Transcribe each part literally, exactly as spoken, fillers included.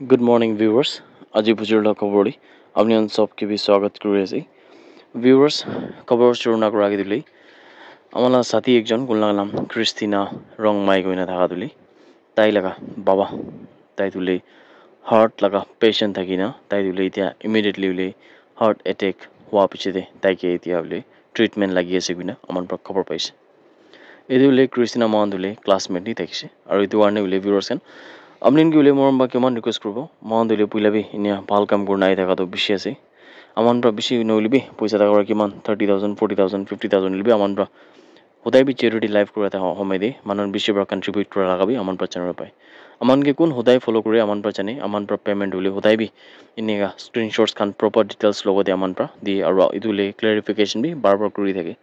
Good morning, viewers. Aji bujur la khobor li apni khan sob ke bi swagat kuri ase. Viewers, khobor shuru na kura age dile, amala sati ekjon kunla naam Christina Rongmai koina thaka dile, tai laga baba, tai dile heart laga patient thakina, tai dile etia immediately ule heart attack hua piche te tai ke etia ule treatment lagi ase koina aman pra khobor paise. Etu hoile Christina mohan tu hoile classmate ni thakishe. Aru etu karne hoile viewers khan, apni khan ke hoile morom para kiman request kuribo, mohan tu hoile puila bi enia bhal kam kurina ahi thaka tu bishi ase. Aman para bishi nohoile bi poisa thaka para kiman thirty thousand, forty thousand, fifty thousand hoile bi aman para hodai bi charity life kura thaka homoi te manu khan bishi para contribute kura laga bi aman para janibo pai. Aman ke kun hodai follow kure aman para jane, aman para payment hoile hodai bi enika screenshots khan proper details logo te aman para di, aru etu hoile clarification bi bar bar kuri thake.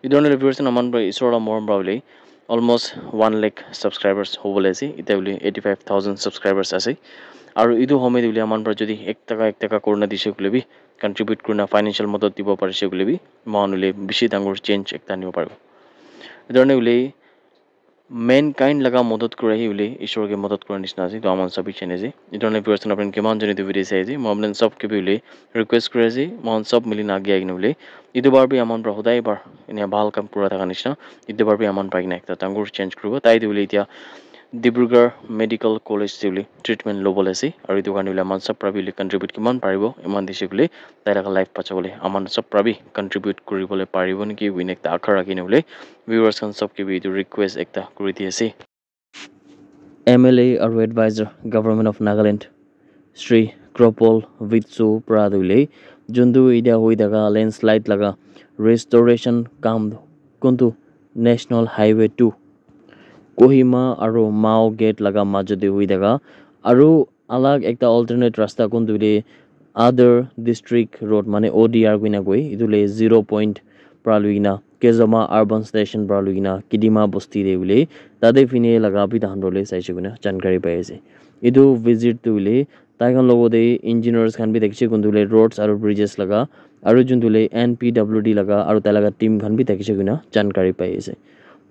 Etu karne viewers khan aman para isor la morom para hoile almost one lakh subscribers hobole ase. Etia hoile eighty five thousand subscribers ase. Aru etu homoi te hoile aman para jodi ek taka ek taka kurina dise koile bi, contribute kurina financial madad dibo parise koile bi, mohan hoile bishi dangor change ekta anibo paribo. Etu karne hoile mankind laga madad kura hi hoile isor ke madad kura nishina ase. Etu aman sabi jane ase. Etu karne viewers khan apni kiman jane etu video sai ase, mohan sob ke bi hoile request kuri ase, mohan sob mili na age ahi kena hoile etu bar bi aman para hodai bar enia bhal kam kura thaka nishina etu bar bi aman pai kena ekta dangor change kuribo. Tai tu hoile etia Dibrugarh Medical College te hoile treatment lobole ase, aru etu karne hoile aman sob para bi hoile contribute kiman paribo eman dise koile tai laga life bachabo le aman sob para bi contribute kuribole paribo niki koina ekta akha rakhi na hoile viewers khan sob ke bi etu request ekta kuri di ase. M L A aru advisor Government of Nagaland Shri Kropol Vitsu para tu hoile juntu etia hoi thaka landslide laga restoration kam kuntu National Highway two Kohima aru Mao Gate laga majot te hoi thaka aru alag ekta alternate rasta kuntu hoile other district road mane O D R koina koi, etu hoile zero point para lui kena Kezoma urban station para lui kena Kidima bosti te hoile tate phine laga bi tahan role saise koina jankari pai ase. Etu visit tu hoile tai khan logot te engineers khan bi thakishe, kuntu hoile roads aru bridges laga, aru juntu hoile N P W D laga aru tai laga team khan bi thakishe koina jankari pai ase.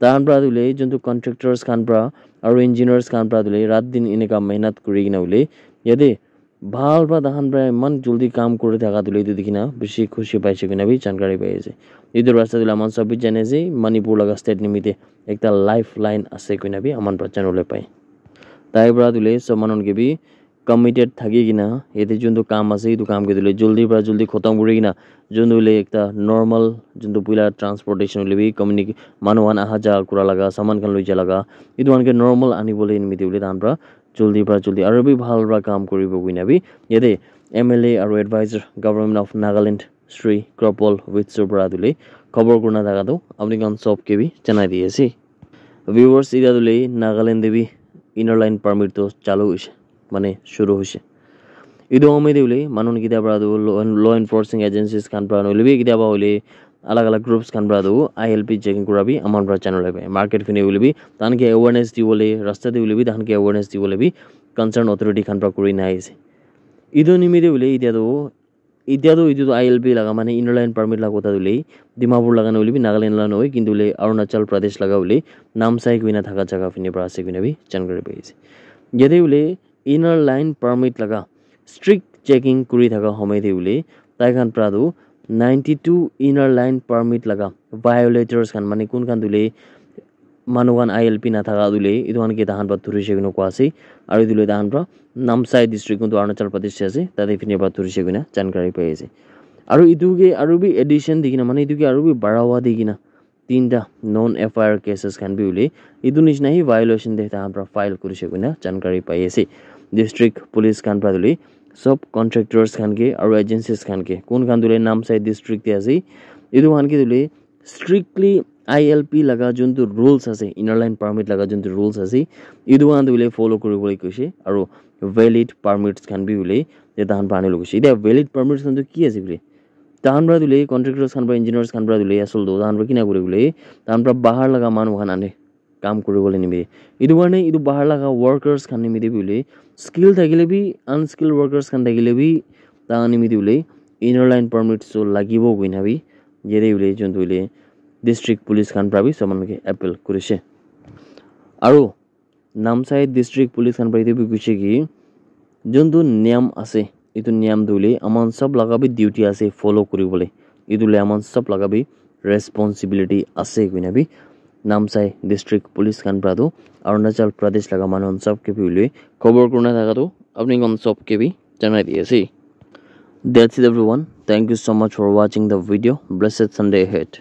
Tahan para tu hoile juntu contractors khan para aru engineers khan para tu hoile rat din enika mehnat kuri kena hoile yate bhal para tahan para eman jaldi kam kuri thaka tu hoile etu dikhi na bishi khushi paise koina bi jankari pai ase. Etu rasta tu hoile aman sob bi jane ase, Manipur laga state nimite ekta lifeline ase koina bi aman para janibole pai. Tai para tu hoile sob manu ke bi committed thaki kena yate juntu kam ase, etu kam ke tu hoile jaldi para jaldi khotom kuri kena juntu hoile ekta normal juntu puila transportation hoile bi communi-, manu khan aha ja kura laga, saman khan loi ja laga, etu khan ke normal anibole nimite hoile tahan para jaldi para jaldi aru bi bhal para kam kuribo koina bi yate M L A aru advisor Government of Nagaland Shri Kropol Vitsu para tu hoile khobor kurina thaka tu apni khan sob ke bi janai di ase. Viewers, etia tu hoile Nagaland te bi inner line permit tu chalu hoise, mane shuru hoise. Etu homoi te hoile manu khan kitia para tu law, law enforcing agencies khan para nohoile bi kitia para hoile alag alag groups khan para tu I L P checking kura bi aman para janibole pai. Market phine hoile bi tahan ke awareness dibole, rasta te hoile bi tahan ke awareness dibole bi concern authority khan para kuri na ahi ase. Etu nimite hoile etia tu, etia tu etu tu I L P laga mane inner line permit laga kotha tu hoile Dimapur laga nohoile bi Nagaland laga nohoi, kintu hoile Arunachal Pradesh laga hoile Namsai koina thaka jaga phine para ase koina bi jankari pai ase. Yate hoile inner line permit laga strict checking kuri thaka homoi te hoile tai khan para tu ninety two inner line permit laga violators khan mane kun khan tu hoile manu khan I L P na thaka tu hoile etu khan ke tahan para dhurishe koina koi ase, aru etu hoile tahan para Namsai district kuntu Arunachal Pradesh te ase, tate phine para dhurishe koina jankari pai ase. Aru etu ke aru bi addition di kena mane etu ke aru bi barawa di kena tinta non F I R cases khan bi hoile etu nishina hi violation te tahan para file kurishe koina jankari pai ase. District police khan para tu hoile sob contractors khan ke aru agencies khan ke kun khan tu hoile Namsai district te ase, etu khan ke tu hoile strictly I L P laga juntu rules ase, inner line permit laga juntu rules ase, etu khan tu hoile follow kuribole koise aru valid permits khan bi hoile tahan para anibole koise. Etia valid permits khan tu ki ase koile tahan para tu hoile contractors khan para engineers khan para tu hoile asol tu tahan para kina kuri koile tahan para bahar laga manu khan ane kam kuribole nimite. Etu karne etu bahar laga workers khan nimite bi hoile skill thakile bi unskilled workers khan thakile bi tahan nimite hoile inner line permits tu lagibo koina bi yate hoile juntu hoile district police khan para bi sob manu ke appeal kurishe. Aru Namsai district police khan para etu bi koishe ki Juntu niyam ase, etu niyam tu hoile aman sob laga bi duty ase follow kuribole. Etu hoile aman sob laga bi responsibility ase koina bi Namsai district police khan pra tu Arunachal Pradesh laga manu khan sob ke bi hoile khobor kurina thaka tu apni khan sob ke bi janai di ase. That's it everyone. Thank you so much for watching the video. Blessed Sunday ahead.